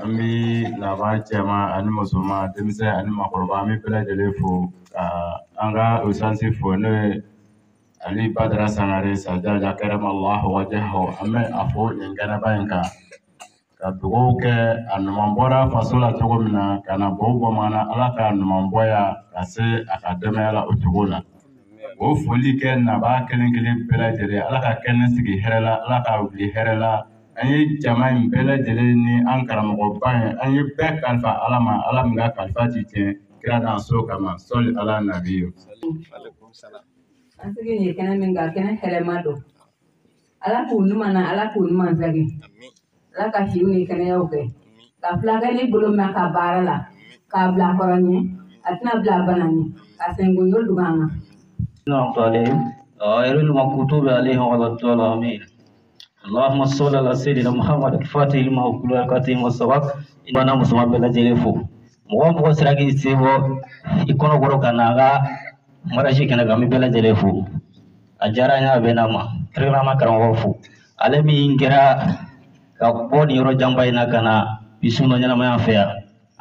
An bɛ laban cɛman ani musoman, denmisɛn ani maakɔrɔba, an bɛ bɛɛ lajɛlen fo ka an ka usansi fo, n'o ye Ali Badara Sangare Sajaja karamallahu wajhahu. An bɛ a fo nin kɛnɛba in kan ka dugawu kɛ a ɲuman bɔra faso la cogo min na ka na bɔ bamanan, Ala ka ɲuman bɔ yan ka se a ka denbaya la o cogo la. O foli kɛ nabaa kelen kelen bɛɛ lajɛlen, Ala ka kɛnɛ sigi hɛrɛ la, Ala ka wuli hɛrɛ la. An ye jama in bɛɛ lajɛlen ni an karamɔgɔba in, an ye bɛɛ kalifa Ala ma, Ala min ka kalifa ti tiɲɛ kira n'a so kama, sɔli ala nabi ye. An sigi nin ye kɛnɛ min kan, kɛnɛ hɛrɛma don. Ala k'u ɲuman na, Ala k'u ɲuman segin, Ala ka siw ni kɛnɛyaw kɛ ka fulakɛli bolo mɛn ka baara la k'a bila kɔrɔ ɲɛ, a tɛna bila bana ɲɛ ka senkunyo dugu an kan. غير المغضوب عليهم ولا الضالين. اللهم صل على سيدنا محمد الفاتح لما أغلق والخاتم والسبق. Bana musoman bɛɛ lajɛlen fo, mɔgɔ o mɔgɔ sera k'i sen bɔ i kɔnɔkɔrɔ ka na an ka mariage kɛnɛ kan, an bɛ bɛɛ lajɛlen fo. A diyara an ye, a bɛn n'a ma. Kɛrɛnkɛrɛnnenya ma karamɔgɔ fo, ale min kɛra ka bɔ nin yɔrɔ janba in na ka na bi su nɔ ɲɛnamaya fɛ yan,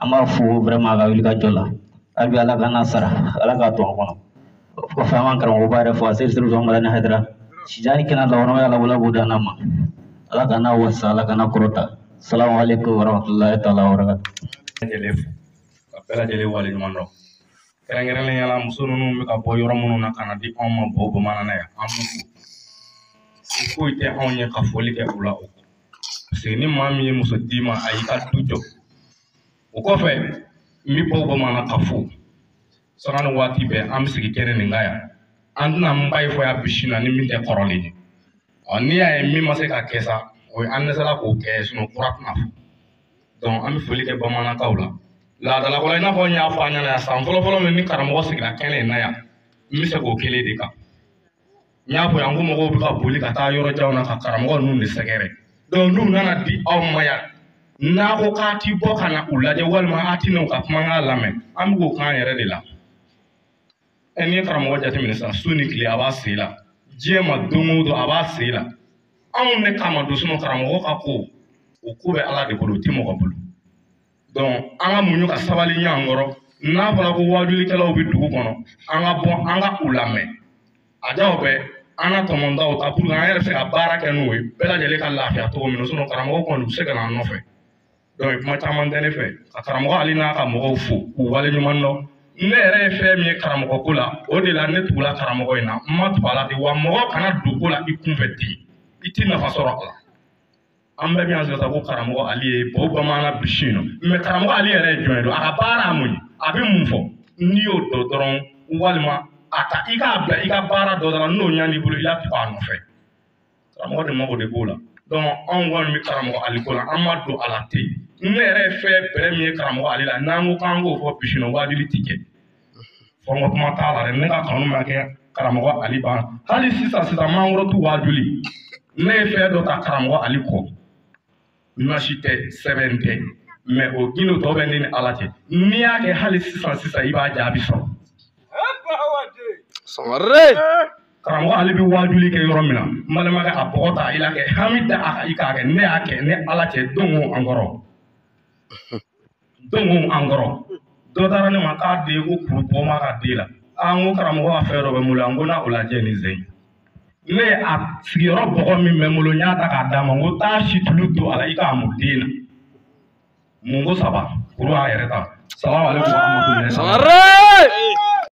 an b'a fo vraiment a ka wuli ka jɔ la. Hali bi Ala ka n'a sara, Ala k'a to an kɔnɔ. O kɔfɛ, an b'an karamɔgɔba yɛrɛ fo, a seri seri sɔn ni hayidara sijani kɛnɛ la wɔrɔmaya la wala b'o d'an ma. Ala ka n'a wasa, Ala ka n'a kɔrɔta. Salamu alaikum warahmatullahi taala wabarakatuh. Lajɛlen fo ka bɛɛ lajɛlen waleɲuman dɔn, kɛrɛnkɛrɛnnenya la muso ninnu bɛ ka bɔ yɔrɔ minnu na ka na di anw ma bɔ bamanan na yan, an b'u fo. Se foyi tɛ anw ye ka foli kɛ u la o kɔ, parce que ni maa min ye muso d'i ma, a y'i ka du jɔ. O kɔfɛ, n bɛ bɔ bamanan ka fo sanga ni waati bɛɛ. An bɛ sigi kɛnɛ nin kan yan, an tɛna n ba ye fɔ yan bi si na ni min tɛ kɔrɔlen ye. Ɔ n'i y'a ye min ma se ka kɛ sa, o ye an dɛsɛla k'o kɛ, sinon kura tɛna fɔ. Donc an bɛ foli kɛ bamanankaw la laadalako la. I n'a fɔ n y'a fɔ a ɲɛna yan, san fɔlɔfɔlɔ min ni karamɔgɔ sigira kɛnɛ in na yan, n bɛ se k'o kelen de kan. N y'a fɔ yan ko mɔgɔw bɛ ka boli ka taa yɔrɔ janw na ka karamɔgɔ ninnu de sɛgɛrɛ. Donc n'u nana di aw ma yan, n'a ko k'a ti bɔ ka na u lajɛ walima a ti n'u ka kumakan lamɛn, an bɛ k'o k'an yɛrɛ de la. Ɛ n'i ye karamɔgɔ jateminɛ sisan, su ni tile a b'a sen la, diɲɛ ma don o don a b'a sen la, anw de kama don. Sinon karamɔgɔ ka ko, o ko bɛ Ala de bolo, o tɛ mɔgɔ bolo. Donc an ka muɲu ka sabali ɲɔgɔn kɔrɔ. N'a fɔra ko waajulikɛlaw bɛ dugu kɔnɔ, an ka bɔ an ka u lamɛn. A jaw bɛ an ka tɔmɔtaw ta pour que an yɛrɛ bɛ se ka baara kɛ n'o ye, bɛɛ lajɛlen ka lafiya cogo min na. Sinon karamɔgɔ kɔni u bɛ se ka na an nɔfɛ. Donc kuma caman tɛ ne fɛ ka karamɔgɔ Ali n'a ka mɔgɔw fo k'u waleɲuman dɔn. Ne yɛrɛ ye fɛn min ye karamɔgɔ ko la, o de la ne tugula karamɔgɔ in na, n ma tugu a la ten. Wa mɔgɔ kana don ko la i kunfɛ ten, i ti nafa sɔrɔ a la. An bɛɛ bɛ yan sisan ko karamɔgɔ Ali ye o bamanan bisi nɔ, mais karamɔgɔ Ali yɛrɛ ye jɔn ye don? A ka baara ye mun ye? A bɛ mun fɔ? N'i y'o dɔn dɔrɔn, walima a ta i k'a bila i ka baara dɔ la, n'o ɲan'i bolo, i la tugu a nɔfɛ. Karamɔgɔ de mago de b'o la. Donc anw kɔni bɛ karamɔgɔ Ali ko la, an ma don a la ten. Ne yɛrɛ ye fɛn bɛrɛ min ye karamɔgɔ Ali la, n'an ko k'an k'o fɔ bisi nɔ, waajuli ti kɛ, fɔ n ka kuma t'a la dɛ. Ne ka kanu ma kɛ karamɔgɔ Ali ban. Hali sisan sisan mangoro tu waajuli, ne ye fɛn dɔ ta karamɔgɔ Ali kɔ, nasi tɛ, sɛbɛn tɛ, mais o gindo tɔ bɛ ne ni Ala cɛ. N'i y'a kɛ hali sisan sisan, i b'a jaabi sɔrɔ. Karamɔgɔ Ale bɛ waajuli kɛ yɔrɔ min na, n balimakɛ, a bɔgɔ ta i la kɛ hami da a kan, i k'a kɛ. Ne y'a kɛ ne Ala cɛ don o an kɔrɔ, don o an kɔrɔ. Dɔ taara ne ma k'a den ko kuru bɔ ma ka den la. Aa, n ko karamɔgɔ ka fɛn dɔ bɛ n bolo yan, n ko n'a o lajɛ nin sen ne ye a sigiyɔrɔ bɔgɔ min bɛ n bolo, n y'a ta k'a d'a ma. N ko taa situlu don a la, i k'a mun den na. Mun ko saba kuru a yɛrɛ ta. Salamu aleykum wa rahmatulahi.